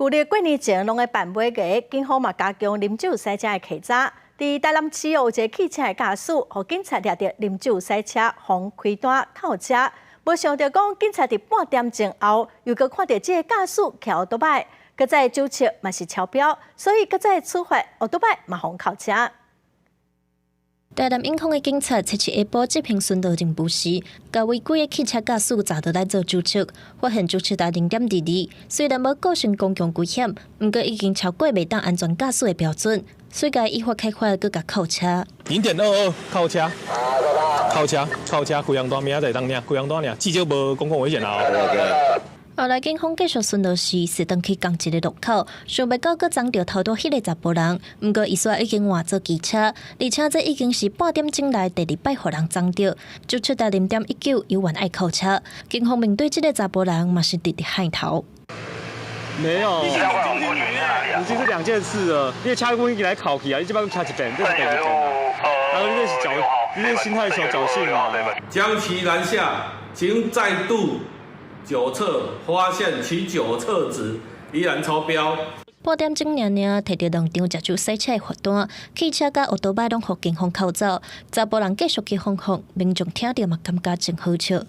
舊曆過年前攏會辦尾牙，警方嘛加強啉酒駛車的稽查。佇台南市有一个汽車的駕駛，予警察掠著啉酒駛車，予開單扣車。無想著講，警察佇半點鐘後，又閣看著這个駕駛騎歐多擺，閣再酒測嘛是超標，所以閣再處罰歐多擺嘛予扣車。台南永康的警察七七下晡執行巡邏任務時，共違規的汽車駕駛查著來做酒測，發現酒測達0.22，雖然無構成公共危險，毋過已經超過袂當安全駕駛的標準，所以共依法開罰，閣共扣車。0.22，扣車，扣車，扣車，開紅單明仔載當領，開紅單爾，至少無公共危險啊。後來警方繼續巡邏時，是轉去仝一个路口，想袂到閣撞著頭拄彼个查埔人。毋過伊煞已經換做機車，而且這已經是半點鐘內第二擺予人撞著，酒測達0.19，猶原愛扣車。警方面對這个查埔人嘛是直直害頭。沒有，已經是兩件事了。你車阮已經來扣去啊，你這擺車一遍，這是第二遍啊。啊，你這是僥，你這心態上僥倖啊。將其攔下，經再度酒測發現其酒測值依然超標。半點鐘爾爾，提著兩張食酒駛車的罰單，汽車佮歐多擺攏予警方扣走。查埔人繼續去放風，民眾聽著嘛感覺真好笑。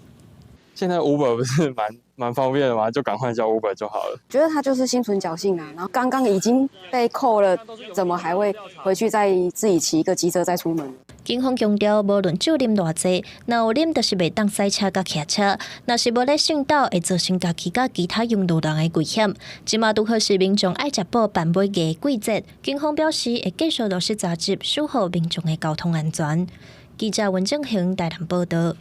現在 Uber 不是蠻方便的嗎？就趕快叫 Uber 就好了。覺得他就是心存僥倖啊，然後剛剛已經被扣了，怎麼還會回去再自己騎一個機車再出門？警方強調，無論酒啉偌濟，若有啉就是袂當駛車佮騎車。若是無咧晟鬥，會造成家己佮其他用路人的危險。這馬拄好是民眾愛食補辦尾牙的季節，警方表示會繼續落實查緝，守護民眾的交通安全。記者溫正恒台南報導。